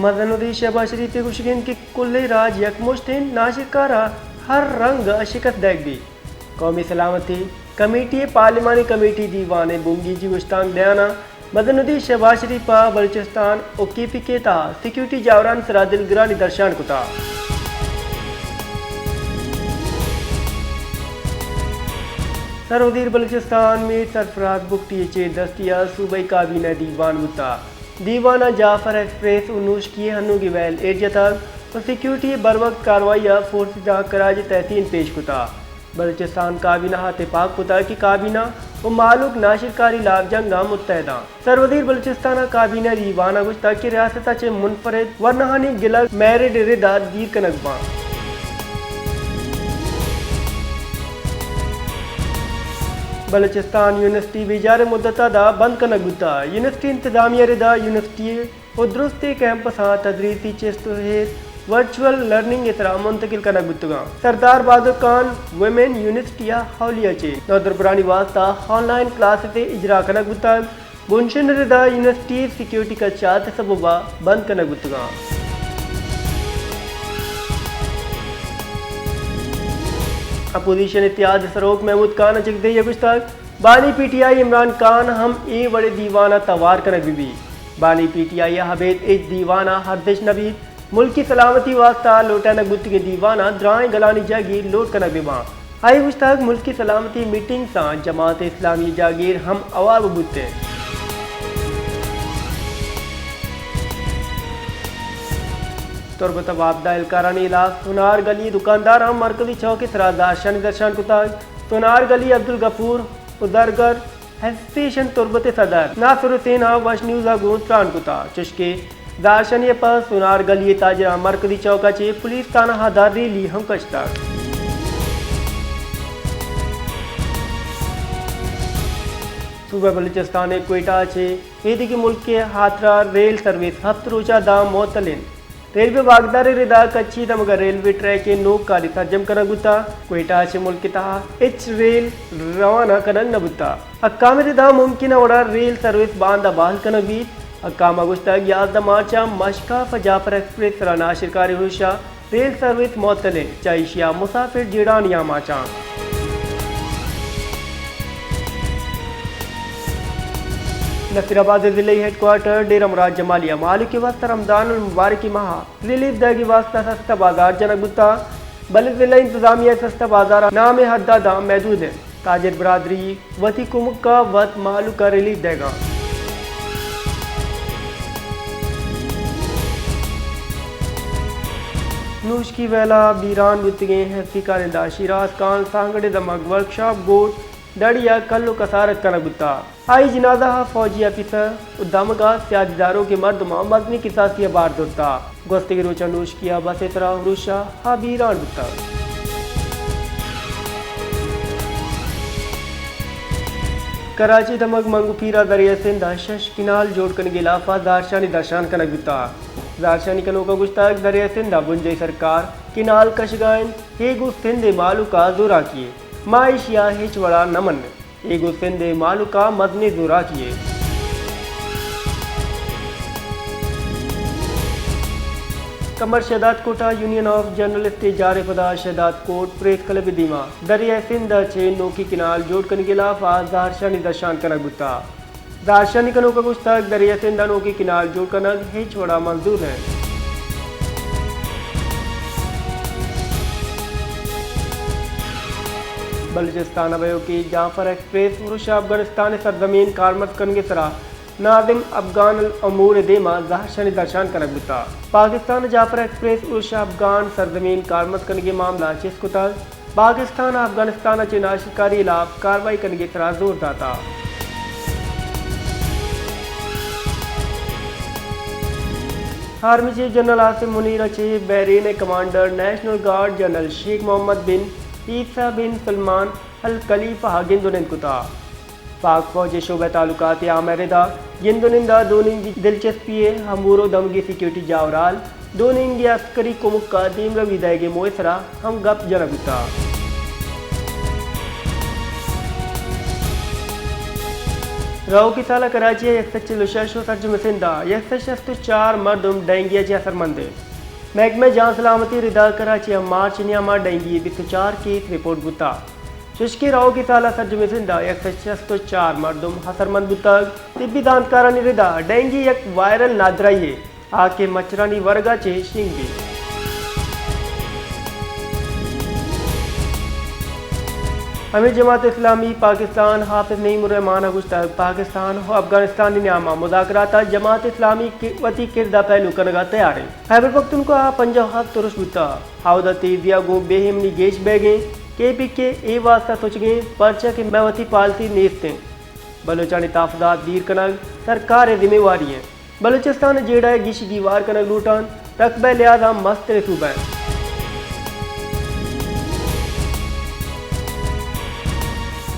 مزن وزیر شہباز شریف ء گوشگ انت کہ کلیں راج یکمشت انت، ناشرکار ء ہر رنگ ء شکست دئیگ بیت۔ قومی سلامتی کمیٹی ء پارلیمانی کمیٹی دیوان ء بنگیجی گشتانک دیان ء مزن وزیر شہباز شریف ء بلوچستان و کے پی کے تہا سیکورٹی جاورانی سرا دلگرانی درشان کتگ۔ سر وزیر بلوچستان میر سرفراز بگٹی ء چیر دستی ء صوبائی کابینہ دیوان بوتگ۔ دیوان ء جعفر ایکسپریس و نوشکی ء ہنوگی ویل ایر جتگ و سیکورٹی ء بروقت کاروائی ء فورسز ء خراج تحسین پیش کتگ۔ بلوچستان کابینہ ء تپاک کتگ کہ کابینہ و مہلوک ناشرکاری لاپ جنگ ء متحد انت۔ سر وزیر بلوچستان ء کابینہ دیوان ء گوشتگ کہ ریاست ء چہ منفرد ورناہانی گلگ میرٹ ء رد ء دیر کنگ بنت۔ بلوچستان یونیورسٹی بیجاریں مدت ء داں بند کنگ بوتگ۔ یونیورسٹی انتظامیہ ء رد ء یونیورسٹی و درستیں کیمپساں تدریسی چست و ہیت ورچوئل لرننگ ء سرا منتقل کنگ بوتگاں۔ سردار بہادر خان ویمن یونیورسٹی ء اولیہ ء چہ نودربرانی واستہ آن لائن کلاسز اجرا کنگ بوتگ۔ بنشن ء ردا یونیورسٹی سیکورٹی خدشات ء سبب ء بند کنگ بوتگاں۔ اپوزیشن اتحاد ء سروک محمود خان اچکزئی ء گوشتگ، بانی پی ٹی آئی عمران خان ہم اے وڑیں دیوان ء توار کنگ بہ بیت۔ بانی پی ٹی آئی ء ابید ہچ دیوان ء ارزشت نہ بیت۔ ملکی سلامتی واستہ لوٹائینگ بوتگیں دیوان ء درائیں گلانی جاگیر لوٹ کنگ بہ باں۔ آئی ء گوشتگ، ملکی سلامتی میٹنگز آں جماعت اسلامی ء جاگیر ہم ہوار بہ بوتیں۔ تربت ء واپڈا اہلکارانی ہلاپ سونار گلی ء دکانداراں مرکزی چوک ء سرا زہرشانی درشان کتگ۔ سونار گلی ء عبدالغفور ازرگر، ایسوسی ایشن تربت ء صدر ناصر حسین ء وش نیوز ء گوں تران کتگ، چشکہ زہرشانی ء پد سونار گلی ء تاجراں مرکزی چوک ء چہ پولیس تھانہ ء دار ریلی ہم کشتگ۔ صوبہ بلوچستان ء کوئٹہ ء چہ ایدگہ ملک ء ہاترا ریل سروس ہفت روچ ء داں معطل انت۔ ریلوے واکدار ء ردا کچھی دمگ ء ریلوے ٹریک ء نوک کاری سرجم کنگ بوتگ۔ کوئٹہ ء چہ ملک ء تہا ہچ ریل روانہ کنگ نہ بوتگ۔ حکام ء ردا ممکنہ وڑا ریل سروس باندا بحال کنگ بیت۔ حکام ء گوشتگ، یازدہ مارچ ء مشکاف ء جعفر ایکسپریس سرا ناشرکاری روش ء ریل سروس معطل انت، چہ ایشی ء مسافر جیڑھانی آماچ انت۔ نصیر آباد ء ضلعی ہیڈ کوارٹر ڈیرہ مراد جمالی ء مہلوک ء واستہ رمضان المبارک ء ماہ ء ریلیف دئیگ ء واستہ سستا بازار جنگ بوتگ، بلے ضلعی انتظامیہ ء سستا بازار ء نام ء حد ء داں محدود انت۔ تاجر برادری وتی کمک ء وت مہلوک ء ریلیف دئیگ ء انت۔ نوشکی ویل ء بیران بوتگیں ایف سی کارندہ شیراز خان سانگڑ ء دمگ ورکشاپ گوٹ ڈڑی ء کل و کسارت کنگ بوتگ۔ آئی جنازہ ء فوجی آفیسر و دمگ ء سیادی داروکیں مردماں مزنیں کساسی ء بار زرتگ۔ گوستگیں روچاں نوشکی ء بس ء سرا ہروش ء بیران بوتگ۔ کراچی دمگ منگو پیرا دریائے سندھ ء شش کینال جوڑ کنگے لاف ء زہرشانی درشان کنگ بوتگ۔ زہرشانی کنوکاں گوشتگ، دریائے سندھ ء بنجاہی سرکار کینال کشگا انت، اے گوں سندھ ء مہلوک ء زوراکی یے، ما ایشی ء ہچ وڑا نہ منیں۔ اے گوں سندھ ء مہلوک ء مزنیں زوراکی یے۔ کمر شہداد کوٹ ء یونین آف جرنلسٹ ء جار ء پدا شہداد کوٹ پریس کلب ء دیما دریائے سندھ ء چہ نوکیں کنال جوڑ کنگ ء ہلاف ء زہرشانی درشان کنگ بوتگ۔ زہرشانی کنوک ء گوشتگ، دریائے سندھ ء نوکیں کنال جوڑ کنگ ہچ وڑا منظور نہ انت۔ بلوچستان ء بئیوکیں جعفر ایکسپریس روش افغانستان ء سرزمین کارمرز کنگ ء سرا ناظم افغان الامور ء دیما زہرشانی درشان کنگ بوتگ۔ پاکستان ء جعفر ایکسپریس روش افغان سرزمین کارمرز کنگ ء معاملہ چست کتگ۔ پاکستان ء افغانستان ء چہ ناشرکاری ہلاپ کاروائی کنگ ء سرا زور داتگ۔ آرمی چیف جنرل عاصم منیر ء چہ بحرین ء کمانڈر نیشنل گارڈ جنرل شیخ محمد بن عیسی بن سلمان الخلیفہ ء گند ء نند کتگ۔ پاک فوج ء شعبہ تعلقات عامہ ء ردا گند ء نند ء دو نیمگی دلچسپی ء ہمبور ء دمگی سیکورٹی جاورھال، دو نیمگی عسکری کمک ء دیمروی دئیگ ء موہ ء سرا ہم گپ جنگ بوتگ۔ روکی سال ءَ کراچی ءَ یک سد چل ءُ شش ءُ سرجمیں سندھ ءَ یک سد شست ءُ چار مردم ڈینگی ءَ چہ اثرمند اِنت۔ محکمہ جان سلامتی ءِ ردا کراچی ءَ مارچ ءِ نیام ءَ ڈینگی ءِ بیست ءُ چار کیس رپورٹ بوتگ۔ چوشکہ روکی سال ءَ سرجمیں سندھ ءَ یک سد شست ءُ چار مردم اثرمند بوتگ۔ طبی زانتکارانی ردا ڈینگی یک وائرل نادراہی یے آ کہ مچھرانی ورگ ءَ چہ شنگ بیت۔ ہمے جماعت اسلامی پاکستان ءِ حافظ نعیم الرحمان ءَ گوشتگ، پاکستان ءُ افغانستان ءِ نیام ءَ مذاکرات ءَ جماعت اسلامی کہ وتی کرد ءَ پہلو کنگ ءَ تیار اِنت۔ خیبر پختونخوا ءَ پنجاہ ءُ ہپت ارش بوتگ، اودا تیزی ءَ گوں بے ایمنی گیش بیگ ءَ اِنت۔ کے پی کے اے واستہ سوچگ ءَ اِنت، پرچا کہ مئے وتی پالیسی نیست اِنت۔ بلوچانی تحفظات دیر کنگ سرکار ءِ ذمہ واری اِنت۔ بلوچستان ءِ جیڑہ ءِ گیشی گیوار کنگ لوٹ اَنت، رقبہ ءِ لحاظ ءَ مستریں صوبہ اِنت۔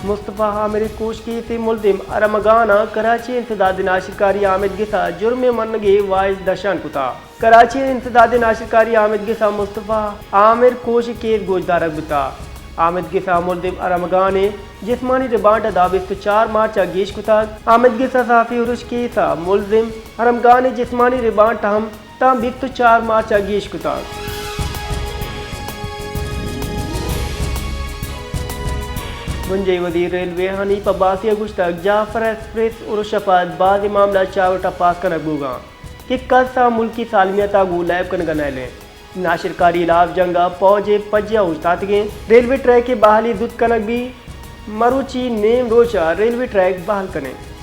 مصطفی عامر ءِ کوش کیس ءِ ملزم ارمگان ءَ کراچی ءِ انسداد ناشرکاری آمدگس ءَ جرم ءِ منگ ءِ واہشت درشان کتگ۔ کراچی ءِ انسداد ناشرکاری آمدگس ءَ مصطفی عامر کوش ءِ کیس گوشدارگ بوتگ۔ آمدگس ءَ ملزم ارمگان ءِ جسمانی ریمانڈ ءَ داں بیست ءُ چار مارچ ءَ گیش کتگ۔ آمدگس ءَ صحافی ارش کیس ءَ ملزم ارمگان ءِ جسمانی ریمانڈ ہم تاں بیست ءُ چار مارچ ءَ گیش کتگ۔ بنجاہی وزیر ریلوے حنیف عباسی ءَ گوشتگ، جعفر ایکسپریس ارش ءَ پد بازیں معاملہ چار ءُ ٹپاس کنگ بوگ ءَ اَنت کہ کس ءَ ملکی سالمیت ءَ گوں لیب کنگ ءَ نئیل اِنت۔ ناشرکاری ءِ ہلاف جنگ ءَ پوج ءِ پجہ ءَ اوشتاتگیں۔ ریلوے ٹریک ءِ بحالی زوت کنگ بیت، مروچی نیم روچ ءَ ریلوے ٹریک بحال کنیں۔